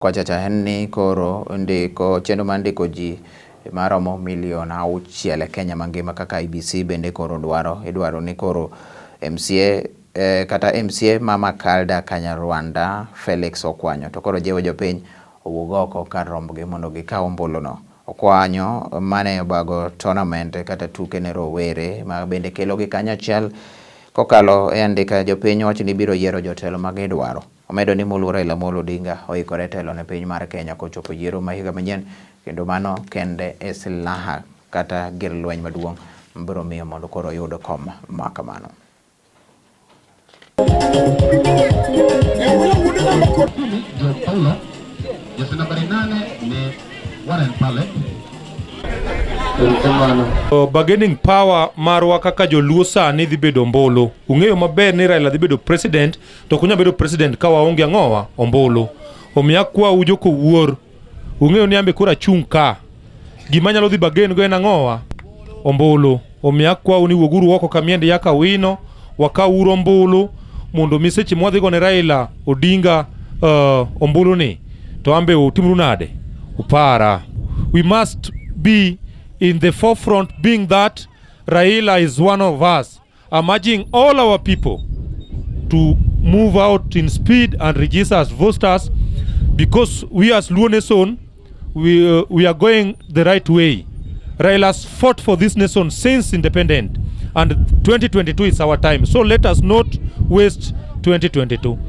Kocha cha en ni koro ndiko chenro mar ndiko ji maromo milion 6 e Kenya mangima kaka IEBC bende koro dwaro idwaro ni koro MCA kata MCA ma Makalda Kanyarwanda Felix Okwanyo to koro jiwo jopiny owuog oko kar rombgi mondo gikaw ombuluno. Okwanyo mane obago tournament kata tuke ne rowere ma bende kelogi kanyachiel kokalo e andika jopiny wacho ni biro yiero jotelo ma gidwaro. Omedo ni moluor Raila Amolo Odinga oikore telo ne piny mar Kenya kochopo yiero ma higa manyien kendo mano kende e silaha kata gir lweny maduong' mabiro miyo mondo koro oyud kom ma kamano. 10 Paulo, jezi nambari 8 ni Warren Pale. Bargaining power marwa kaka joluo sani dhi bedo ombulu. Ung'eyo maber ni Raila dhi bedo president, to ok onyal bedo president ka waonge ang'owa ombulu. Omiyo akwau jokowuor, ung'eyo ni ambe koro achung' ka. Gima anyalo dhi bargain go en ang'owa? Ombulu. Omiyo akwau ni wuoguru oko kamiend yaka wino, wakawuru ombulu mondo mi seche mwadhi go ne Raila Odinga ombulu ni to ambe utimru nade? Upara. We must be in the forefront, being that Raila is one of us. I'm urging all our people to move out in speed and register as voters because we as Luo Nation, we are going the right way. Raila has fought for this nation since independent, and 2022 is our time. So let us not waste 2022.